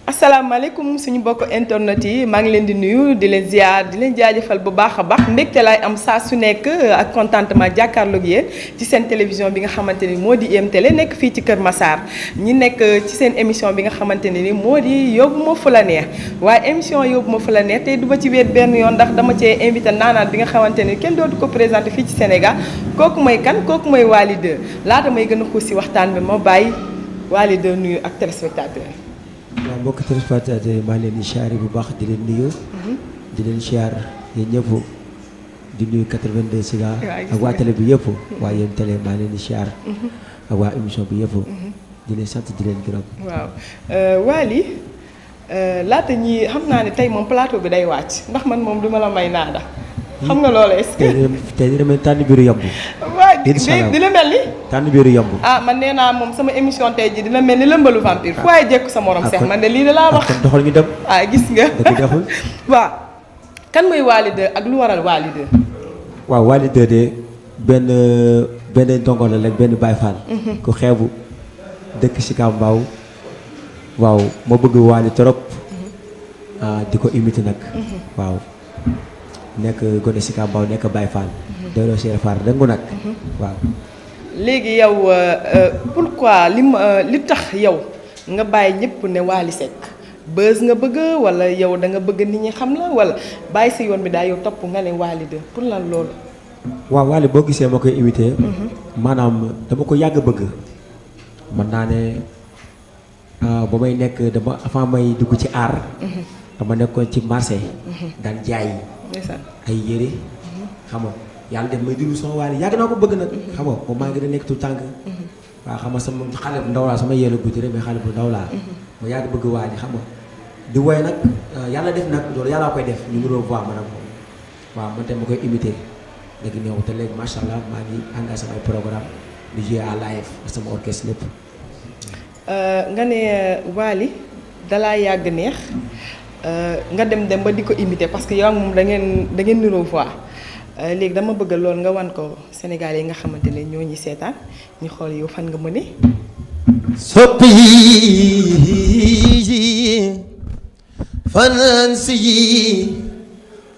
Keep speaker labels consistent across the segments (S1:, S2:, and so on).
S1: asalaamaaleykum suñu bokk internet yi maa ngi leen di nuyu di leen ziar di leen jaajëfal bu baax a baax mbégte laay am saa su nekk ak contentement jàkkaarloog yéen ci seen télévision bi nga xamante ni moo di IM-télé nekk fii ci Kër Massar ñi nekk ci seen émission bi nga xamante ne ni moo di yóbbu ma fu la neex waaye émission yóbbu ma fu la neex tey du ma ci wéet benn yoon ndax dama cee invité naanaan bi nga xamante ni kenn dootu ko présenté fii ci Sénégal kooku mooy kan kooku mooy Wally 2 laata may gën a xuus si waxtaan bi ma bàyyi Wally 2 nuyu ak téléspectateur yi.
S2: waaw mbokk téléspectateurs yi maa ngi leen di siyaar bu baax di leen nuyu. di leen siyaar yéen ñëpp di nuyu 82 Siga ak waa télé bi yëpp. waa IM-télé maa ngi leen di siyaar. ak waa émission bi yëpp. di leen sant di leen gërëm.
S1: waaw Wally laata ñi xam naa ne tey moom plateau bi day wàcc ndax man moom duma la may naada. xam nga loolu est-ce que.
S2: tey dina mel tànn biiru yomb.
S1: waaw dina mel ni.
S2: tànn biiru yomb.
S1: man nee naa moom sama émission tey ji dina mel ni lëmbalu vampire. fu waaye jekku sa morom seex man de lii de laa wax.
S2: kon doxal ñu dem.
S1: gis nga.
S2: dëgg doxul.
S1: waaw kan mooy Wally 2 ak lu waral Wally 2.
S2: waaw Wally 2 de benn ndongo la rek benn Baye Fall. ku xeebu dëkk si Kambaaw. waaw ma bëgg Wally trop. di ko imiter nag. waaw. nekk gone si Kambaaw nekk Baye Fall. dooloo Cheikh Fall dëngu nag. waaw.
S1: léegi yow pourquoi li tax yow nga bàyyi ñëpp ne Wally Seck buzz nga bëgg wala yow da nga bëgg nit ñi xam la wala bàyyi si yoon bi daal yow topp nga ne Wally 2 pour lan loolu.
S2: waaw Wally boo gisee ma koy imiter. maanaam dama ko yàgg bëgg. mën naa ne ba may nekk dama avant may dugg ci art. dama nekkoon ci marché. daan jaay. ay yére. xam nga yàlla def may déglu sama Wally yàgg naa ko bëgg nag. xam nga moom maa ngi da nekk tout tànk. waaw xam nga sama xale bu ndaw laa sama yéelu guddi rek mais xale bu ndaw laa. ma yàgg bëgg Wally xam nga di woy nag yàlla def nag loolu yàlla koy def ñu niroo voix man ak moom. waaw man tamit ma koy imiter léegi ñëw te léegi macha allah maa ngi engagé samay programme di jouer à live sama orchestre lépp.
S1: nga ne Wally dalaa yàgg neex nga dem ba di ko imiter parce que yow ak moom da ngeen niroo voix. léegi dama bëgg loolu nga wan ko Sénégal yi nga xamante ne ñoo ñi seetaan ñu xool yow fan nga mëne.
S3: soppi yi France yi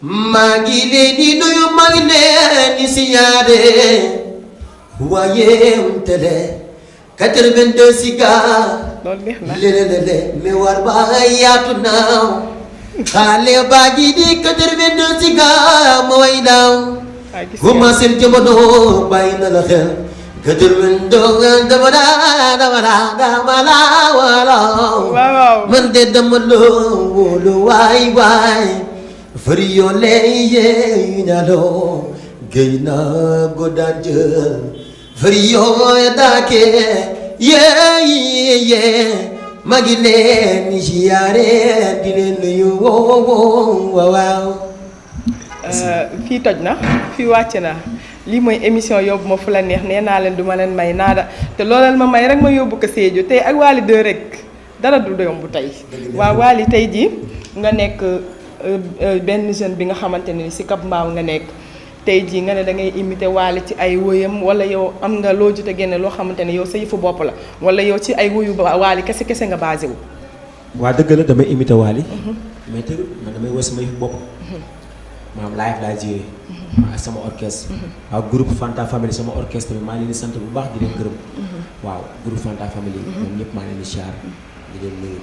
S3: maa ngi leen di nuyu maa ngi leen di siyaare waaye IM-télé 82 Siga
S1: loolu neex na
S3: léeg-léeg mais war ba yaatu naaw xale baa ngi di 82 Siga ma way daaw commencé jamono bàyyi na la xel 82 dama
S1: waaw
S3: man de dama loolu waay fari yoo lay yee ñaaloo géy naa go daan jël fari yoo daake yee maa ngi leen di siyaare di leen nuyu waaw.
S1: fii toj na fii wàcc na lii mooy émission yóbbu ma fu la neex nee naa leen duma leen may naada te looleel ma may rek ma yóbbu ko Sédhiou tey ak Wally 2 rek dara du yomb tey. waaw Wally tey jii nga nekk benn jeune bi nga xamante ne si Kab Mbaaw nga nekk tey jii nga ne da ngay imiter Wally ci ay woyam wala yow am nga loo jot a génne loo xamante ne yow sa yëfu bopp la wala yow ci ay woyu Wally kese nga basé wu.
S2: waa dëgg la damay imiter Wally. mais tey man damay woy sama yëfu bopp. maanaam live laa joué. ak sama orchestre. ak groupe Fanta Family sama orchestre bi maa ngi leen di sant bu baax di leen gërëm. waaw groupe Fanta Family. ñoom ñëpp maa ngi leen di siyaar di leen nuyu.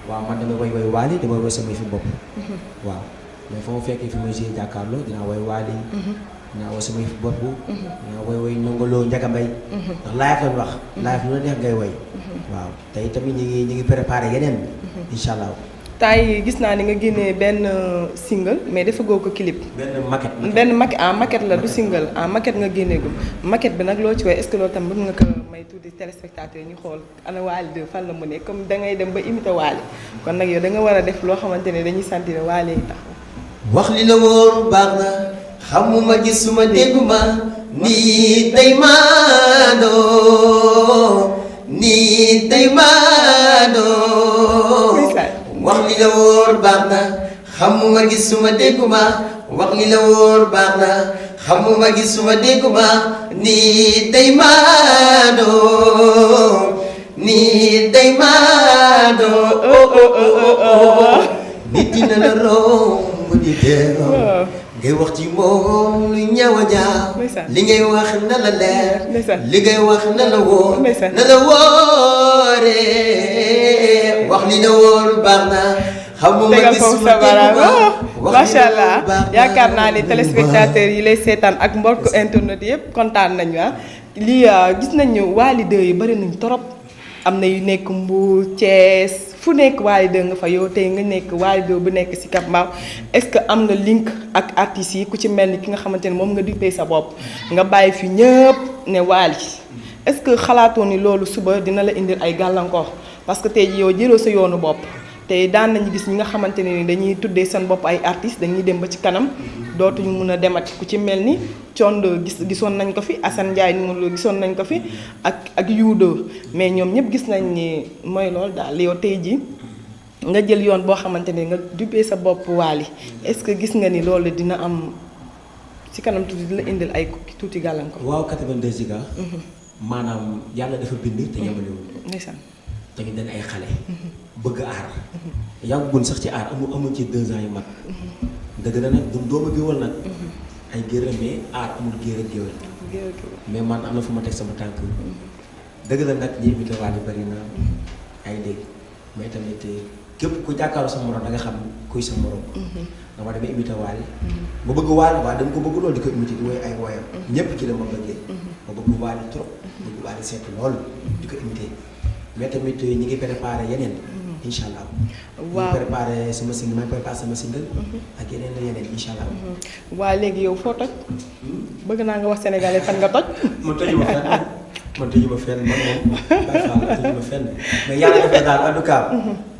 S2: waaw man damay woy Wally damay woy sama yëfu bopp. waaw mais fa mu fekkee fi may joué jàkkaarloo dinaa woy Wally. dinaa woy sama yëfu bopp. dinaa woy Ndongo Njaga Mbay. ndax live lañ wax. live lu la neex ngay woy. waaw tey tamit ñu ngi préparé yeneen. incha allah.
S1: tay gis naa ni nga génnee benn single mais dafa goo ko clip. benn maquette la du single maquette nga génneegul maquette bi nag loo ci woy est-ce que loolu tam mën nga ko may tuuti téléspectateur ñu xool ana Wally 2 fan la mu ne comme da ngay dem ba imiter Wally kon nag yow da nga war a def loo xamante ne dañuy sentir ne Wally yi tax.
S3: wax li la wóor baax na xamuma gisuma dégguma nii day maandoo nii day maandoo. wax li la wóor baax na xamuma gisuma dégguma wax li la wóor baax na xamuma gisuma dégguma ni day maandoo ni day maandoo nit dina la romb di teeroo ngay wax ci moom lu ñaaw a ñaaw li ngay wax na la leer li ngay wax na la wóor na la wóoree wax li na wóor baax na
S1: tegal foofu sa baaraam macha allah yaakaar naa ni téléspectateurs yi lay seetaan ak mbokk internet yëpp kontaan nañu lii gis nañu Wally 2 yi bari nañ torop am na yu nekk Mbour Thiès fu nekk Wally 2 nga fa yow tey nga nekk Wally 2 bu nekk ci Cap Mbao est-ce que am nga link ak artistes yi ku ci mel ni ki nga xamante ne moom nga duppee sa bopp nga bàyyi fi ñëpp ne Wally est-ce que xalaatoo ni loolu suba dina la indil ay gàllankoor parce que tey yow jëloo sa yoonu bopp te daan nañu gis ñi nga xamante ne ni dañuy tuddee seen bopp ay artistes dañuy dem ba ci kanam dootuñu mun a demati ku ci mel ni Thione gisoon nañ ko fi Assane Ndiaye numéro Lo gisoon nañ ko fi ak Youdo mais ñoom ñëpp gis nañ ni mooy loolu daal yow tey ji nga jël yoon boo xamante ne nga dubbee sa bopp Wally est-ce que gis nga ni loolu dina am ci kanam tuuti di la indil ay tuuti gàllankoor.
S2: waaw 82 giga. maanaam yàlla dafa bind te yemalewul.
S1: ndeysaan.
S2: tamit dañ ay xale. bëgg aar. yàgguñ sax ci aar amul ci 2 ans yu mag. dëgg la nag du doomu géwël nag. ay géer mais aar amul géer ak géwël. mais man am na fu ma teg sama tànk. dëgg la nag ñi imité Wally bari na ay dégg mais tamit képp ku jàkkaarloo sa morom da nga xam kuy sa morom. dama demee imité Wally. ma bëgg Wally waaye dama ko bëgg loolu di ko imité di woy ay woyam. ñëpp ci la ma bëggee. ma bëgg Wally trop. bëgg Wally Seck loolu di ko imité. mais tamit ñi ngi préparé yeneen. incha allah.
S1: waaw
S2: ñu préparé sama single may préparé sama single. ak yeneen la yeneen incha allah.
S1: waa léegi yow foo toj. bëgg naa nga wax sénégalais fan nga toj.
S2: man tojuma fenn man tojuma fenn man moom tojuma fenn mais yàlla def na daal en tout cas.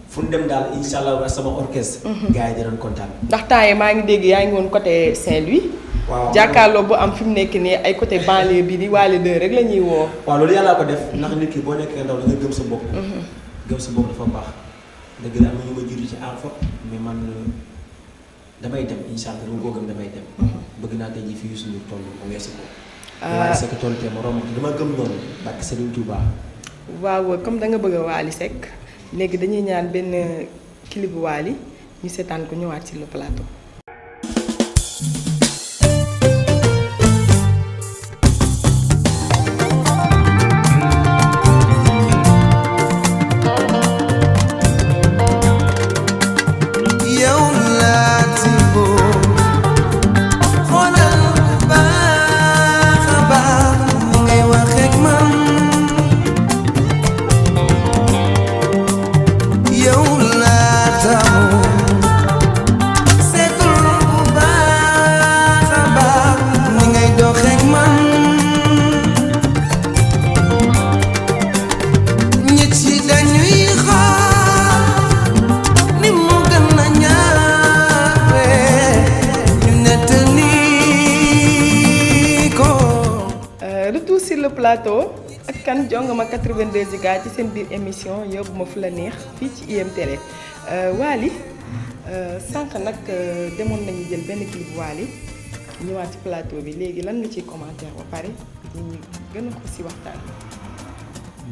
S2: fu ñu dem daal incha allah sama orchestre. gars yi dinañ kontaan.
S1: ndax temps yi maa ngi dégg yaa ngi woon côté Saint-Louis.
S2: waaw
S1: jàkkaarloo bu am fi mu nekk nii ay côté banlieue bi di Wally 2 rek la ñuy woo.
S2: waaw loolu yàllaa ko def ndax nit ki boo nekkee ndaw da nga gëm sa bopp. gëm sa bopp dafa baax. dëgg la am na ñu ma jiitu ci aar fop mais man damay dem incha allah dama koo gëm damay dem. bëgg naa tey jii fii suñu toll ma weesu ko. Wally Seck toll te ma romb dama gëm noonu barke Serigne Touba.
S1: waaw comme da nga bëgg a Wally Seck léegi dañuy ñaan benn clip bu Wally ñu seetaan ko ñëwaat ci le plateau. plateau ak kan jongama 82 giga ci seen biir émission yóbbu ma fu la neex fii ci IM Télé Wally sànq nag demoon nañu jël benn clip Wally ñëwaat ci plateau bi léegi lan nga ciy commentaire ba pare ñu gën a ko si waxtaan.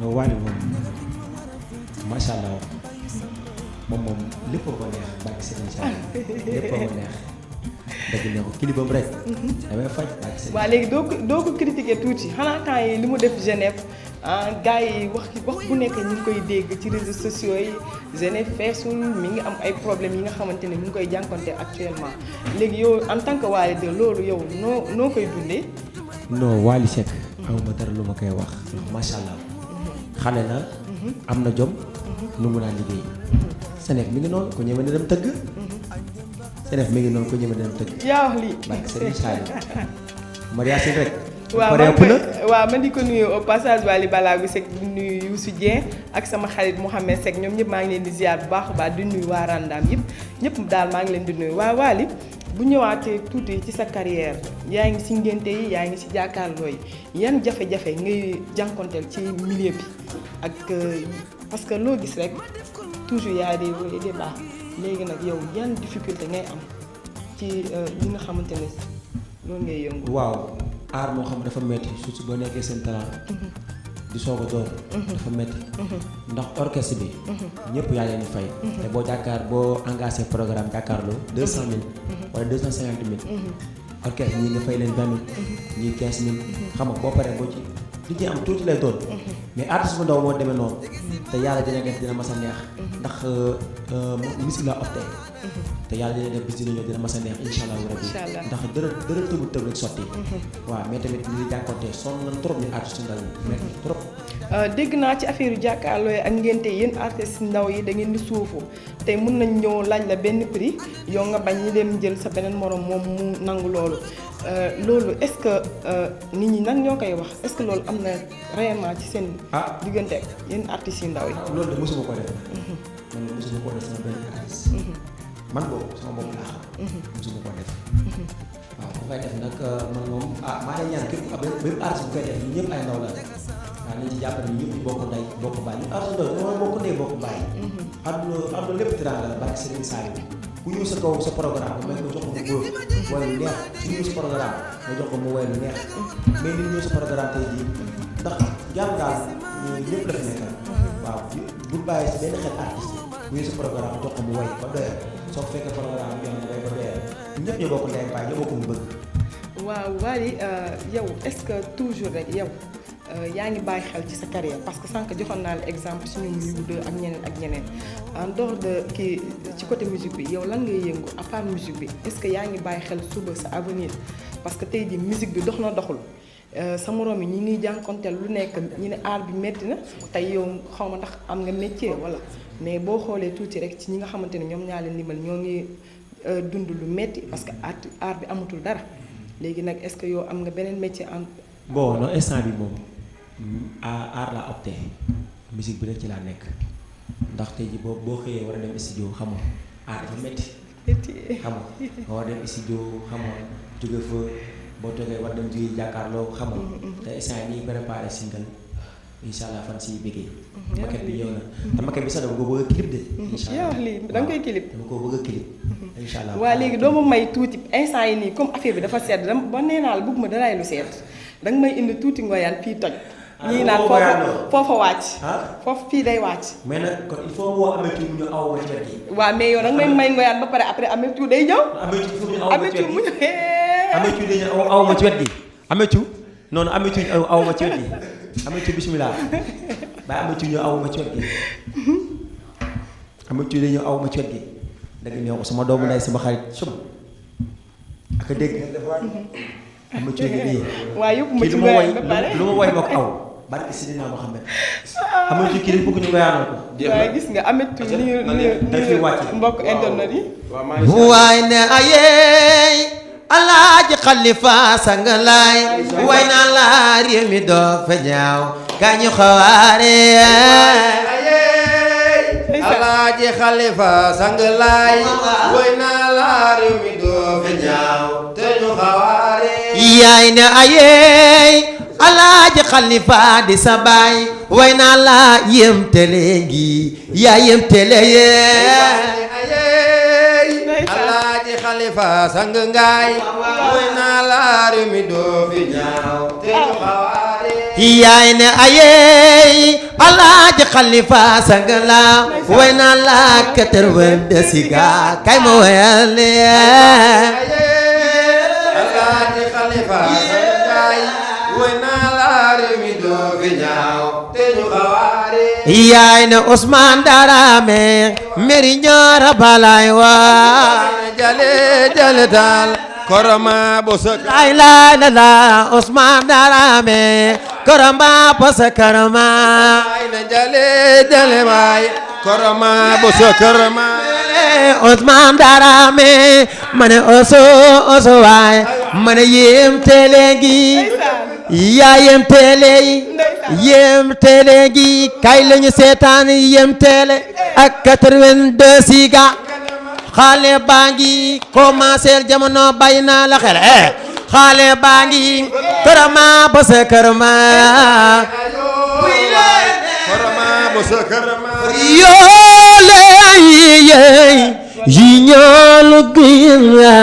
S2: non Wally moom macha allah moom lépp a ko neex barke Serigne Sall lépp a ko neex. dëgg ne ko kilibam rek. damay faj ak seen.
S1: waaw léegi doo ko critiquer tuuti xanaa temps yi li mu def Genève gars yi wax bu nekk ñu ngi koy dégg ci réseaux sociaux yi Genève feesul mi ngi am ay problèmes yi nga xamante ne mu ngi koy jànkonte actuellement léegi yow en tant que Wally 2 loolu yow noo koy dundee.
S2: non Wally Seck. amuma dara lu ma koy wax. macha allah. xale na. am na jom. lu mu naan liggéey. Genève mi ngi noonu ko ñëwee ne dem tëgg. Genève mi ngi noonu ko ñëwee dem tëgg.
S1: yaa wax lii.
S2: barke Serigne Sall. mariage rek.
S1: waaw man di ko nuyu au passage Wally Ballago Seck di nuyu Youssou Dieng ak sama xarit Mouhamed Seck ñoom ñëpp maa ngi leen di ziar bu baax a baax di nuyu waa Randam yëpp ñëpp daal maa ngi leen di nuyu waa Wally bu ñëwaatee tuuti ci sa carrière yaa ngi si ngénte yi yaa ngi si jàkkaarloo yi yan jafe-jafe ngay jànkonteel ci milieu bi ak parce que loo gis rek toujours yaa des hauts et des bas léegi nag yow yan difficulté ngay am ci li nga xamante ne loolu ngay yëngu.
S2: waaw aar moo xam dafa metti surtout boo nekkee seen talent. di soog a door. dafa metti ndax orchestre bi. ñëpp yaa leen di fay. te boo engagé programme jàkkaarloo 200 000. wala 250 000. orchestre ñii nga fay leen 20 000. ñii 15 000. xam nga boo paree boo ci li ci am tuuti lay doon. mais artiste bu ndaw moo demee noonu. te yàlla dina def dina mas a neex. ndax musique la opté. te yàlla dina def bis dina ñëw dina mas a neex incha allah rabbi. ndax dara tëb rek sotti. waaw mais tamit ñu ngi jànkoonte sonn nañ trop ñu artiste ndaw yi metti trop.
S1: dégg naa ci affaire yu jàkkaarloo yi ak ngénte yéen artistes ndaw yi da ngeen di suufu tey mun nañ ñëw laaj la benn prix yow nga bañ ñi dem jël sa beneen morom moom mu nangu loolu loolu est-ce que nit ñi nan ñoo koy wax est-ce que loolu am na réellement ci seen. diggante ak yéen artistes yu ndaw yi.
S2: loolu de mosuma ko def. man de mosuma ko def sama benn artiste. man boobu sama bopp laa xam. mosuma ko def. waaw bu koy def nag man moom maa ngi ñaan képp bépp artiste bu koy def ñun ñëpp ay ndaw la. waaw nañ ci jàppale ñu ñëpp bokk ndey bokk baay ñu artiste ñoo bokk ndey bokk baay. àdduna lépp tiraanga la barke Serigne Saliou ku ñëw sa kaw sa programme may ko jox ko mu góor woy lu neex ku ñëw sa programme nga jox ko mu woy lu neex mais nit ñëw sa programme tey jii ndax jàmm daal ñëpp la fi nekkal waaw bu bàyyi si benn xel artiste bu ñëw sa programme jox ko mu woy ba doyal soo fekkee programme bi jox woy ba doyal ñëpp ñoo bokk ndey baay ñoo bokk mu bëgg. waaw
S1: Wally yow est-ce que toujours rek yow yaa ngi bàyyi xel ci sa carrière parce que sànq joxoon naa la exemple suñu Miou 2 ak ñeneen en dehors de kii ci côté musique bi yow lan ngay yëngu à part musique bi est-ce que yaa ngi bàyyi xel suba sa avenir parce que tey jii musique bi dox na doxul sa moroom yi ñi ngi jànkonteel lu nekk ñi ne art bi métti na tey yow xaw ma ndax am nga métier wala mais boo xoolee tuuti rek ci ñi nga xamante ne ñoom ñaa leen limal ñoo ngi dund lu métti parce que art bi amatul dara léegi nag est-ce que yow am nga beneen métier en.
S2: bon non instant bi moom. aar laa opté musique bi rek ci laa nekk ndax tey ji boo xëyee war a dem studio xam nga aar dafa métti xam nga war a dem studio xam nga jóge fa boo toogee war dem jóge jàkkaarloo xam nga te instant yi ñuy préparé single incha allah fan si bëggee maquette bi ñëw na te maquette bi sax dama ko bëgg a clip de incha allah
S1: yow lii da nga koy clip
S2: dama ko bëgg a clip incha allah
S1: waa léegi doo ma may tuuti instant yi nii comme affaire bi dafa sedd dama ba nee naa la bëgg ma daraay lu sedd danga may indi tuuti ngoyaan fii toj ñii naan foofa wàcc. foofu fii day wàcc.
S2: mais nag kon il faut woo Ameth mu ñu aw ma ci wet gi.
S1: waaw mais yow danga may ngoyaan ba pare après Ameth day ñëw.
S2: Ameth il faut ñu aw ma ci wet gi Ameth day ñëw aw ma ci wet gi. Ameth noonu Ameth aw ma ci wet gi Ameth bismillah bàyyi Ameth ñu aw ma ci wet gi Ameth day ñëw aw ma ci wet gi dëgg ñëw sama doomu nday sama xarit sum ak dégg Ameth ngi nii.
S1: waaw yëpp ma ci ngoyaan ba pare
S2: lu ma woy ma ko aw. barke Sidina Mohamed Ameth kii bëgg ñu ko yaanal ko.
S1: waaye gis nga Ameth nii mbokk internet yi.
S3: waay ne ayey Alaaji Xalifa sang laay way naa la réew mi doo fa ñaaw kañu xawaare
S4: Alaaji Xalifa sang laay way naa la réew mi doo fa ñaaw te ñu xawaare
S3: yaay ne ayey Alaaji Xalifa di sa baay way naa la yem tele ngi yaa yem tele yee
S4: Alaaji Xalifa sang ngaay way naa la réew mi doo fi ñaaw te ñu xawaare
S3: yaay ne ayey Alaaji Xalifa sang la way naa la 82 siga kay ma wayal
S4: Alaaji Xalifa sang ngaay way naa la réew mi doo fi ñaaw te ñu xawaare
S3: yaay ne Ousmane Darame meri ñoora balay wa
S4: jale taal koroma bosak
S3: lay la la Ousmane Darame koroma bosak koroma
S4: ay na jale bay koroma bosak koroma
S3: Ousmane Darame mane oso waay mane yem telengi yaa yem tele yem tele gi kay lañu seetaan yem tele ak 82 siga xale baa ngi commencé jamono bàyyi naa la xel xale baa ngi kërëma ba sa kërëma yoole yi ñoolu gi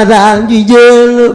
S3: daal di jël